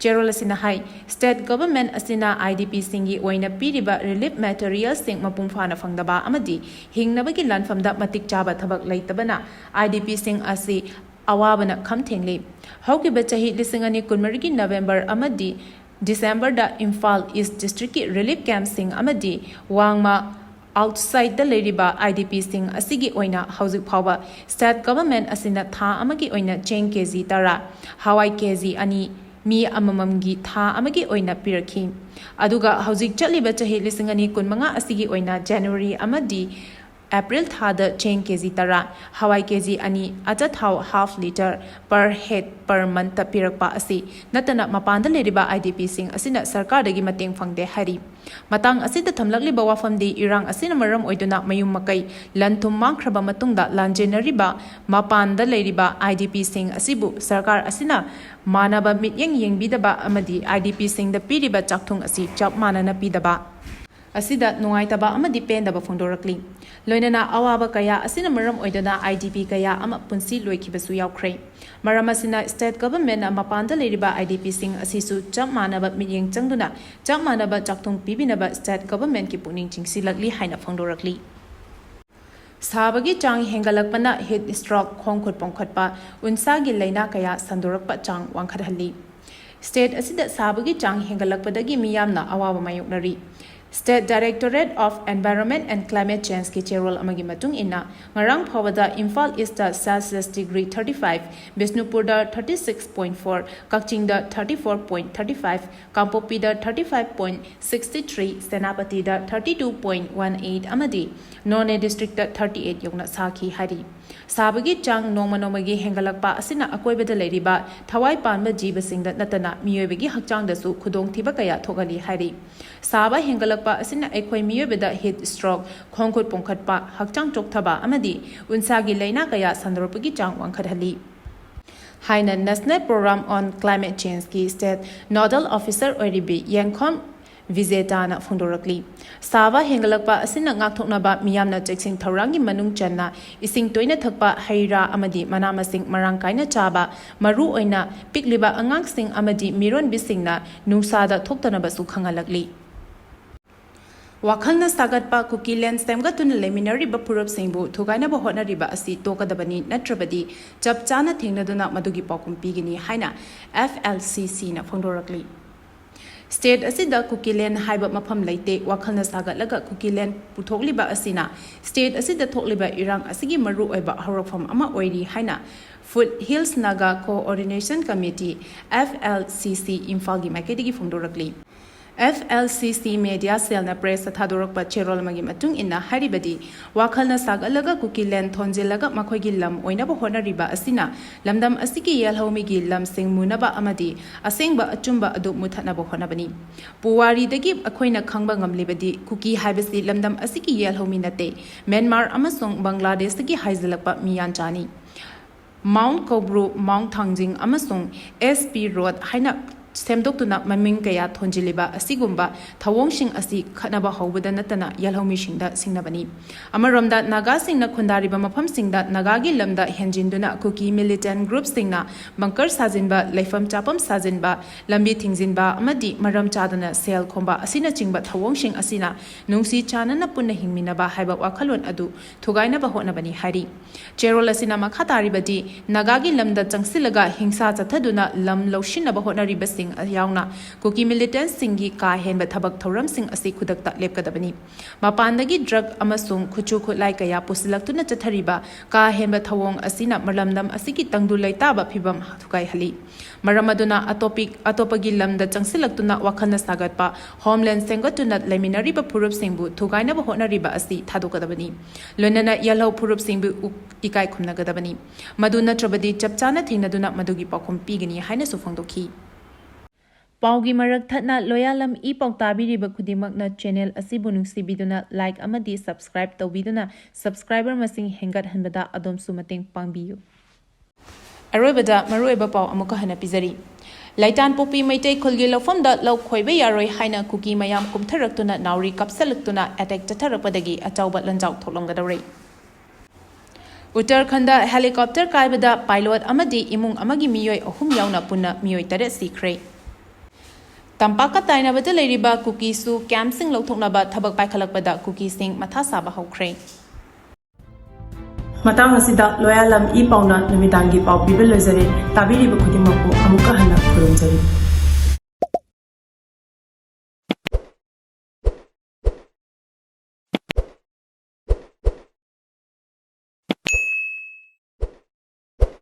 ꯆꯦꯔꯣꯜ ꯑꯁꯤꯅ ꯍꯥꯏ, ꯁ꯭ꯇꯦꯠ ꯒꯚꯔꯟꯃꯦꯟꯠ ꯑꯁꯤꯅ IDPꯁꯤꯡꯒꯤ ꯑꯣꯏꯅ ꯄꯤꯔꯤꯕ ꯔꯤꯂꯤꯐ ꯃꯦꯇꯔꯤꯌꯦꯜꯁꯤꯡ ꯃꯄꯨꯡ ꯐꯥꯅ ꯐꯪꯗꯕ ꯑꯃꯗꯤ ꯍꯤꯡꯅꯕꯒꯤ ꯂꯥꯟꯐꯝꯗ ꯃꯇꯤꯛ ꯆꯥꯕ ꯊꯕꯛ ꯂꯩꯇꯕꯅ IDPꯁꯤꯡ ꯑꯁꯤ ꯑꯋꯥꯕꯅ ꯈꯝ ꯊꯦꯡꯂꯤ꯫ ꯍꯧꯈꯤꯕ ꯆꯍꯤ ꯂꯤꯁꯤꯡ ꯑꯅꯤ ꯀꯨꯟꯃꯔꯤꯒꯤ ꯅꯕꯦꯝꯕꯔ ꯑꯃꯗꯤ ꯗꯤꯁꯦꯝꯕꯔꯗ ꯏꯝꯐꯥꯜ ꯏꯁ ꯗꯤꯁꯇ꯭ꯔꯤꯛꯀꯤ ꯔꯤꯂꯤꯐ ꯀꯦꯝꯞꯁꯤꯡ ꯑꯃꯗꯤ ꯋꯥꯡꯃ ꯑꯥꯎꯠꯁꯥꯏꯗꯇ ꯂꯩꯔꯤꯕ IDPꯁꯤꯡ ꯑꯁꯤꯒꯤ ꯑꯣꯏꯅ ꯍꯧꯖꯤꯛ ꯐꯥꯎꯕ ꯁ꯭ꯇꯦꯠ ꯒꯚꯔꯟꯃꯦꯟꯠ ꯑꯁꯤꯅ ꯊꯥ ꯑꯃꯒꯤ ꯑꯣꯏꯅ ꯆꯦꯡ ꯀꯦ ꯖꯤ ꯇꯔꯥ, ꯍꯋꯥꯏ ꯀꯦ ꯖꯤ ꯑꯅꯤ ꯃꯤ ꯑꯃꯃꯝꯒꯤ ꯊꯥ ꯑꯃꯒꯤ ꯑꯣꯏꯅ ꯄꯤꯔꯛꯈꯤ꯫ ꯑꯗꯨꯒ ꯍꯧꯖꯤꯛ ꯆꯠꯂꯤꯕ ꯆꯍꯤ ꯂꯤꯁꯤꯡ ꯑꯅꯤ ꯀꯨꯟꯃꯉꯥ ꯑꯁꯤꯒꯤ ꯑꯣꯏꯅ ꯖꯅꯋꯥꯔꯤ ꯑꯃꯗꯤ ꯑꯦꯄ꯭ꯔꯤꯜ ꯊꯥꯗ ꯆꯦꯡ ꯀꯦ ꯖꯤ ꯇꯔꯥ, ꯍꯋꯥꯏ ꯀꯦ ꯖꯤ ꯑꯅꯤ, ꯑꯆꯥꯊꯥꯎ half litre per head per monthꯇ ꯄꯤꯔꯛꯄ ꯑꯁꯤ ꯅꯠꯇꯅ ꯃꯄꯥꯟꯗ ꯂꯩꯔꯤꯕ IDPꯁꯤꯡ ꯑꯁꯤꯅ ꯁꯔꯀꯥꯔꯗꯒꯤ ꯃꯇꯦꯡ ꯐꯪꯗꯦ ꯍꯥꯏꯔꯤ꯫ ꯃꯇꯥꯡ ꯑꯁꯤꯗ ꯊꯝꯂꯛꯂꯤꯕ ꯋꯥꯐꯝꯗꯤ ꯏꯔꯥꯡ ꯑꯁꯤꯅ ꯃꯔꯝ ꯑꯣꯏꯗꯨꯅ ꯃꯌꯨꯝ ꯃꯀꯩ, ꯂꯟ ꯊꯨꯝ ꯃꯥꯡꯈ꯭ꯔꯕ ꯃꯇꯨꯡꯗ ꯂꯥꯟꯖꯦꯟꯅꯔꯤꯕ ꯃꯄꯥꯟꯗ ꯂꯩꯔꯤꯕ IDPꯁꯤꯡ ꯑꯁꯤꯕꯨ ꯁꯔꯀꯥꯔ ꯑꯁꯤꯅ ꯃꯥꯟꯅꯕ ꯃꯤꯠꯌꯦꯡ ꯌꯦꯡꯕꯤꯗꯕ ꯑꯃꯗꯤ IDPꯁꯤꯡꯗ ꯄꯤꯔꯤꯕ ꯆꯥꯛꯊꯨꯡ ꯑꯁꯤ ꯆꯞ ꯃꯥꯟꯅꯅ ꯄꯤꯗꯕ ꯑꯁꯤꯗ ꯅꯨꯡꯉꯥꯏꯇꯕ ꯑꯃꯗꯤ ꯄꯦꯟꯗꯕ ꯐꯣꯡꯗꯣꯔꯛꯂꯤ꯫ ꯂꯣꯏꯅꯅ ꯑꯋꯥꯕ ꯀꯌꯥ ꯑꯁꯤꯅ ꯃꯔꯝ ꯑꯣꯏꯗꯨꯅ IDP ꯀꯌꯥ ꯑꯃ ꯄꯨꯟꯁꯤ ꯂꯣꯏꯈꯤꯕꯁꯨ ꯌꯥꯎꯈ꯭ꯔꯦ꯫ ꯃꯔꯝ ꯑꯁꯤꯅ ꯁ꯭ꯇꯦꯠ ꯒꯚꯔꯟꯃꯦꯟꯠꯅ ꯃꯄꯥꯟꯗ ꯂꯩꯔꯤꯕ IDPꯁꯤꯡ ꯑꯁꯤꯁꯨ ꯆꯞ ꯃꯥꯟꯅꯕ ꯃꯤꯠꯌꯦꯡ ꯆꯪꯗꯨꯅ ꯆꯞ ꯃꯥꯟꯅꯕ ꯆꯥꯛꯊꯨꯡ ꯄꯤꯕꯤꯅꯕ ꯁ꯭ꯇꯦꯠ ꯒꯚꯔꯟꯃꯦꯟꯠꯀꯤ ꯄꯨꯛꯅꯤꯡ ꯆꯤꯡꯁꯤꯜꯂꯛꯂꯤ ꯍꯥꯏꯅ ꯐꯣꯡꯗꯣꯔꯛꯂꯤ꯫ ꯁꯥꯕꯒꯤ ꯆꯥꯡ ꯍꯦꯟꯒꯠꯂꯛꯄꯅ heat stroke, ꯈꯣꯡ ꯈꯨꯠ ꯄꯣꯝꯈꯠꯄ, ꯎꯟꯁꯥꯒꯤ ꯂꯥꯏꯅꯥ ꯀꯌꯥ ꯁꯟꯗꯣꯔꯛꯄ ꯆꯥꯡ ꯋꯥꯡꯈꯠꯍꯜꯂꯤ꯫ ꯁ꯭ꯇꯦꯠ ꯑꯁꯤꯗ ꯁꯥꯕꯒꯤ ꯆꯥꯡ ꯍꯦꯟꯒꯠꯂꯛꯄꯗꯒꯤ ꯃꯤꯌꯥꯝꯅ ꯑꯋꯥꯕ ꯃꯥꯌꯣꯛꯅꯔꯤ꯫ State Directorate of Environment and Climate Changeꯀꯤ ꯆꯦꯔꯣꯜ ꯑꯃꯒꯤ ꯃꯇꯨꯡ ꯏꯟꯅ, ꯉꯔꯥꯡ ꯐꯥꯎꯕꯗ Imphal east Celsius degree thirty five, ꯕꯤꯁꯅꯨꯄꯨꯔꯗ thirty six point four, ꯀꯛꯆꯤꯡꯗ thirty four point thirty five, ꯀꯥꯡꯄꯣꯛꯄꯤꯗ thirty five point sixty three, ꯁꯦꯅꯥꯄꯇꯤꯗ thirty two point one eight ꯑꯃꯗꯤ ꯅꯣꯅꯦ ꯗꯤꯁꯇ꯭ꯔꯤꯛꯇ thirty eight ꯌꯧꯅ ꯁꯥꯈꯤ ꯍꯥꯏꯔꯤ꯫ ꯁꯥꯕꯒꯤ ꯆꯥꯡ ꯅꯣꯡꯃ ꯅꯣꯡꯃꯒꯤ ꯍꯦꯟꯒꯠꯂꯛꯄ ꯑꯁꯤꯅ ꯑꯀꯣꯏꯕꯗ ꯂꯩꯔꯤꯕ ꯊꯋꯥꯏ ꯄꯥꯟꯕ ꯖꯤꯕꯁꯤꯡꯗ ꯅꯠꯇꯅ ꯃꯤꯑꯣꯏꯕꯒꯤ ꯍꯛꯆꯥꯡꯗꯁꯨ ꯈꯨꯗꯣꯡꯊꯤꯕ ꯀꯌꯥ ꯊꯣꯛꯍꯜꯂꯤ ꯍꯥꯏꯔꯤ꯫ ꯁꯥꯕ ꯍꯦꯟꯒꯠꯂꯛꯄ ꯑꯁꯤꯅ ꯑꯩꯈꯣꯏ ꯃꯤꯑꯣꯏꯕꯗ heat stroke, ꯈꯣꯡ ꯈꯨꯠ ꯄꯣꯝꯈꯠꯄ, ꯍꯛꯆꯥꯡ ꯆꯣꯛꯊꯕ ꯑꯃꯗꯤ ꯎꯟꯁꯥꯒꯤ ꯂꯥꯏꯅꯥ ꯀꯌꯥ ꯁꯟꯗꯣꯔꯛꯄꯒꯤ ꯆꯥꯡ ꯋꯥꯡꯈꯠꯍꯜꯂꯤ ꯍꯥꯏꯅ National Program on Climate Changeꯀꯤ State Nodal Officer ꯑꯣꯏꯔꯤꯕꯤ ꯌꯦꯡꯈꯣꯝ ꯕꯤꯖꯦꯇꯥꯅ ꯐꯣꯡꯗꯣꯔꯛꯂꯤ꯫ ꯁꯥꯕ ꯍꯦꯟꯒꯠꯂꯛꯄ ꯑꯁꯤꯅ ꯉꯥꯛꯊꯣꯛꯅꯕ ꯃꯤꯌꯥꯝꯅ ꯆꯦꯛꯁꯤꯟ ꯊꯧꯔꯥꯡꯒꯤ ꯃꯅꯨꯡ ꯆꯟꯅ ꯏꯁꯤꯡ ꯇꯣꯏꯅ ꯊꯛꯄ, ꯍꯩ ꯔꯥ ꯑꯃꯗꯤ ꯃꯅꯥ ꯃꯁꯤꯡ ꯃꯔꯥꯡ ꯀꯥꯏꯅ ꯆꯥꯕ, ꯃꯔꯨ ꯑꯣꯏꯅ ꯄꯤꯛꯂꯤꯕ ꯑꯉꯥꯡꯁꯤꯡ ꯑꯃꯗꯤ ꯃꯤꯔꯣꯟꯕꯤꯁꯤꯡꯅ ꯅꯨꯡꯁꯥꯗ ꯊꯣꯛꯇꯅꯕꯁꯨ ꯈꯪꯍꯜꯂꯛꯂꯤ꯫ ꯋꯥꯈꯜꯅ ꯁꯥꯒꯠꯄ ꯀꯨꯀꯤꯂꯦꯟ ꯁꯦꯝꯒꯠꯇꯨꯅ ꯂꯩꯃꯤꯟꯅꯔꯤꯕ ꯐꯨꯔꯨꯞꯁꯤꯡꯕꯨ ꯊꯨꯒꯥꯏꯅꯕ ꯍꯣꯠꯅꯔꯤꯕ ꯑꯁꯤ ꯇꯣꯛꯀꯗꯕꯅꯤ, ꯅꯠꯇ꯭ꯔꯕꯗꯤ ꯆꯞ ꯆꯥꯅ ꯊꯦꯡꯅꯗꯨꯅ ꯃꯗꯨꯒꯤ ꯄꯥꯎꯈꯨꯝ ꯄꯤꯒꯅꯤ ꯍꯥꯏꯅ F L C Cꯅ ꯐꯣꯡꯗꯣꯔꯛꯂꯤ꯫ State ꯑꯁꯤꯗ ꯀꯨꯀꯤꯂꯦꯟ ꯍꯥꯏꯕ ꯃꯐꯝ ꯂꯩꯇꯦ꯫ ꯋꯥꯈꯜꯅ ꯁꯥꯒꯠꯂꯒ ꯀꯨꯀꯤꯂꯦꯟ ꯄꯨꯊꯣꯛꯂꯤꯕ ꯑꯁꯤꯅ state ꯑꯁꯤꯗ ꯊꯣꯛꯂꯤꯕ ꯏꯔꯥꯡ ꯑꯁꯤꯒꯤ ꯃꯔꯨꯑꯣꯏꯕ ꯍꯧꯔꯛꯐꯝ ꯑꯃ ꯑꯣꯏꯔꯤ ꯍꯥꯏꯅ Foothills Naga Coordination Committee, F L C C, ꯏꯝꯐꯥꯜꯒꯤ ꯃꯥꯏꯀꯩꯗꯒꯤ ꯐꯣꯡꯗꯣꯔꯛꯂꯤ꯫ F L C C media cellꯅ pressꯇ ꯊꯥꯗꯣꯔꯛꯄ ꯆꯦꯔꯣꯜ ꯑꯃꯒꯤ ꯃꯇꯨꯡ ꯏꯟꯅ ꯍꯥꯏꯔꯤꯕꯗꯤ, ꯋꯥꯈꯜꯅ ꯁꯥꯒꯠꯂꯒ ꯀꯨꯀꯤꯂꯦꯟ ꯊꯣꯟꯖꯤꯜꯂꯒ ꯃꯈꯣꯏꯒꯤ ꯂꯝ ꯑꯣꯏꯅꯕ ꯍꯣꯠꯅꯔꯤꯕ ꯑꯁꯤꯅ ꯂꯝꯗꯝ ꯑꯁꯤꯒꯤ ꯌꯦꯜꯍꯧꯃꯤꯒꯤ ꯂꯝꯁꯤꯡ ꯃꯨꯅꯕ ꯑꯃꯗꯤ ꯑꯁꯦꯡꯕ ꯑꯆꯨꯝꯕ ꯑꯗꯨ ꯃꯨꯊꯠꯅꯕ ꯍꯣꯠꯅꯕꯅꯤ꯫ ꯄꯨꯋꯥꯔꯤꯗꯒꯤ ꯑꯩꯈꯣꯏꯅ ꯈꯪꯕ ꯉꯝꯂꯤꯕꯗꯤ ꯀꯨꯀꯤ ꯍꯥꯏꯕꯁꯤ ꯂꯝꯗꯝ ꯑꯁꯤꯒꯤ ꯌꯦꯜꯍꯧꯃꯤ ꯅꯠꯇꯦ, ꯃ꯭ꯌꯥꯟꯃꯥꯔ ꯑꯃꯁꯨꯡ ꯕꯪꯒ꯭ꯂꯥꯗꯦꯁꯇꯒꯤ ꯍꯥꯏꯖꯤꯜꯂꯛꯄ ꯃꯤꯌꯥꯟꯆꯥꯅꯤ꯫ Mount Koubru, Mount Thangjing ꯑꯃꯁꯨꯡ S P Road ꯍꯥꯏꯅ ꯁꯦꯝꯗꯣꯛꯇꯨꯅ ꯃꯃꯤꯡ ꯀꯌꯥ ꯊꯣꯟꯖꯤꯜꯂꯤꯕ ꯑꯁꯤꯒꯨꯝꯕ ꯊꯧꯑꯣꯡꯁꯤꯡ ꯑꯁꯤ ꯈꯠꯅꯕ ꯍꯧꯕꯗ ꯅꯠꯇꯅ ꯌꯦꯜꯍꯧꯃꯤꯁꯤꯡꯗ ꯁꯤꯡꯅꯕꯅꯤ꯫ ꯑꯃꯔꯣꯝꯗ ꯅꯥꯒꯥꯁꯤꯡꯅ ꯈꯨꯟꯗꯥꯔꯤꯕ ꯃꯐꯝꯁꯤꯡꯗ ꯅꯥꯒꯥꯒꯤ ꯂꯝꯗ ꯍꯦꯟꯖꯤꯟꯗꯨꯅ ꯀꯨꯀꯤ militant groupꯁꯤꯡꯅ bunker ꯁꯥꯖꯤꯟꯕ, ꯂꯩꯐꯝ ꯆꯥꯐꯝ ꯁꯥꯖꯤꯟꯕ, ꯂꯝꯕꯤ ꯊꯤꯡꯖꯤꯟꯕ ꯑꯃꯗꯤ ꯃꯔꯝ ꯆꯥꯗꯅ ꯁꯦꯜ ꯈꯣꯝꯕ ꯑꯁꯤꯅꯆꯤꯡꯕ ꯊꯧꯑꯣꯡꯁꯤꯡ ꯑꯁꯤꯅ ꯅꯨꯡꯁꯤ ꯆꯥꯟꯅꯅ ꯄꯨꯟꯅ ꯍꯤꯡꯃꯤꯟꯅꯕ ꯍꯥꯏꯕ ꯋꯥꯈꯜꯂꯣꯟ ꯑꯗꯨ ꯊꯨꯒꯥꯏꯅꯕ ꯍꯣꯠꯅꯕꯅꯤ ꯍꯥꯏꯔꯤ꯫ ꯆꯦꯔꯣꯜ ꯑꯁꯤꯅ ꯃꯈꯥ ꯇꯥꯔꯤꯕꯗꯤ, ꯅꯥꯒꯥꯒꯤ ꯂꯝꯗ ꯆꯪꯁꯤꯜꯂꯒ ꯍꯤꯡꯁꯥ ꯆꯠꯊꯗꯨꯅ ꯂꯝ ꯂꯧꯁꯤꯟꯅꯕ ꯍꯣꯠꯅꯔꯤꯕꯁꯤꯡ ꯌꯥꯎꯅ ꯀꯨꯀꯤ ꯃꯤꯂꯤꯇꯦꯟꯠꯁꯤꯡꯒꯤ ꯀꯥ ꯍꯦꯟꯕ ꯊꯕꯛ ꯊꯧꯔꯝꯁꯤꯡ ꯑꯁꯤ ꯈꯨꯗꯛꯇ ꯂꯦꯞꯀꯗꯕꯅꯤ꯫ ꯃꯄꯥꯟꯗꯒꯤ ꯗ꯭ꯔꯒ ꯑꯃꯁꯨꯡ ꯈꯨꯠꯁꯨ ꯈꯨꯠꯂꯥꯏ ꯀꯌꯥ ꯄꯨꯁꯤꯜꯂꯛꯇꯨꯅ ꯆꯠꯊꯔꯤꯕ ꯀꯥ ꯍꯦꯟꯕ ꯊꯧꯑꯣꯡ ꯑꯁꯤꯅ ꯃꯂꯝꯗꯝ ꯑꯁꯤꯒꯤ ꯇꯪꯗꯨ ꯂꯩꯇꯥꯕ ꯐꯤꯕꯝ ꯊꯨꯒꯥꯏꯍꯜꯂꯤ꯫ ꯃꯔꯝ ꯑꯗꯨꯅ ꯑꯇꯣꯞꯄꯤ-, ꯑꯇꯣꯞꯄꯒꯤ ꯂꯝꯗ ꯆꯪꯁꯤꯜꯂꯛꯇꯨꯅ ꯋꯥꯈꯜꯅ ꯁꯥꯒꯠꯄ ꯍꯣꯝꯂꯦꯟ ꯁꯦꯝꯒꯠꯇꯨꯅ ꯂꯩꯃꯤꯟꯅꯔꯤꯕ ꯐꯨꯔꯨꯞꯁꯤꯡꯕꯨ ꯊꯨꯒꯥꯏꯅꯕ ꯍꯣꯠꯅꯔꯤꯕ ꯑꯁꯤ ꯊꯥꯗꯣꯛꯀꯗꯕꯅꯤ꯫ ꯂꯣꯏꯅꯅ ꯌꯦꯜꯍꯧ ꯐꯨꯔꯨꯞꯁꯤꯡꯕꯨ ꯏꯀꯥꯏ ꯈꯨꯝꯅꯒꯗꯕꯅꯤ꯫ ꯃꯗꯨ ꯅꯠꯇ꯭ꯔꯕꯗꯤ ꯆꯞ ꯆꯥꯅ ꯊꯦꯡꯅꯗꯨꯅ ꯃꯗꯨꯒꯤ ꯄꯥꯎꯈꯨꯝ ꯄꯤꯒꯅꯤ ꯍꯥꯏꯅꯁꯨ ꯐꯣꯡꯗꯣꯛꯈꯤ꯫ ꯄꯥꯎꯒꯤ ꯃꯔꯛ ꯊꯠꯅ ꯂꯣꯌꯥꯂꯝ ꯏ ꯄꯥꯎ ꯇꯥꯕꯤꯔꯤꯕ ꯈꯨꯗꯤꯡꯃꯛꯅ ꯆꯦꯅꯦꯜ ꯑꯁꯤꯕꯨ ꯅꯨꯡꯁꯤꯕꯤꯗꯨꯅ ꯂꯥꯏꯛ ꯑꯃꯗꯤ ꯁꯕꯁꯀ꯭ꯔꯥꯏꯕ ꯇꯧꯕꯤꯗꯨꯅ ꯁꯕꯁꯀ꯭ꯔꯥꯏꯕꯔ ꯃꯁꯤꯡ ꯍꯦꯟꯒꯠꯍꯟꯕꯗ ꯑꯗꯣꯝꯁꯨ ꯃꯇꯦꯡ ꯄꯥꯡꯕꯤꯌꯨ꯫ ꯑꯔꯣꯏꯕꯗ ꯃꯔꯨꯑꯣꯏꯕ ꯄꯥꯎ ꯑꯃꯨꯛꯀ ꯍꯟꯅ ꯄꯤꯖꯔꯤ꯫ ꯂꯩꯇꯥꯟꯄꯣꯛꯄꯤ ꯃꯩꯇꯩ ꯈꯨꯜꯒꯤ ꯂꯧꯐꯝꯗ ꯂꯧ ꯈꯣꯏꯕ ꯌꯥꯔꯣꯏ ꯍꯥꯏꯅ ꯀꯨꯀꯤ ꯃꯌꯥꯝ ꯀꯨꯝꯊꯔꯛꯇꯨꯅ ꯅꯥꯎꯔꯤ ꯀꯥꯞꯁꯤꯜꯂꯛꯇꯨꯅ ꯑꯦꯇꯦꯛ ꯆꯠꯊꯔꯛꯄꯗꯒꯤ ꯑꯆꯧꯕ ꯂꯟꯖꯥꯎ ꯊꯣꯛꯂꯝꯒꯗꯧꯔꯤ꯫ ꯎꯠꯇꯔꯈꯟꯗ ꯍꯦꯂꯤꯀꯣꯞꯇꯔ ꯀꯥꯏꯕꯗ ꯄꯥꯏꯂꯣꯠ ꯑꯃꯗꯤ ꯏꯃꯨꯡ ꯑꯃꯒꯤ ꯃꯤꯑꯣꯏ ꯑꯍꯨꯝ ꯌꯥꯎꯅ ꯄꯨꯟꯅ ꯃꯤꯑꯣꯏ ꯇꯔꯦꯠ ꯁꯤꯈ꯭ꯔꯦ꯫ ꯇꯝꯄꯥꯛꯀ ꯇꯥꯏꯅꯕꯗ ꯂꯩꯔꯤꯕ ꯀꯨꯀꯤꯁꯨ ꯀꯦꯝꯞꯁꯤꯡ ꯂꯧꯊꯣꯛꯅꯕ ꯊꯕꯛ ꯄꯥꯏꯈꯠꯂꯛꯄꯗ ꯀꯨꯀꯤꯁꯤꯡ ꯃꯊꯥ ꯁꯥꯕ ꯍꯧꯈ꯭ꯔꯦ꯫ ꯃꯇꯥꯡ ꯑꯁꯤꯗ ꯂꯣꯌꯥꯂꯝ ꯏ ꯄꯥꯎꯅ ꯅꯨꯃꯤꯗꯥꯡꯒꯤ ꯄꯥꯎ ꯄꯤꯕ ꯂꯣꯏꯖꯔꯦ꯫ ꯇꯥꯕꯤꯔꯤꯕ ꯈꯨꯗꯤꯡꯃꯛꯄꯨ ꯑꯃꯨꯛꯀ ꯍꯟꯅ ꯈꯨꯔꯨꯝꯖꯔꯤ꯫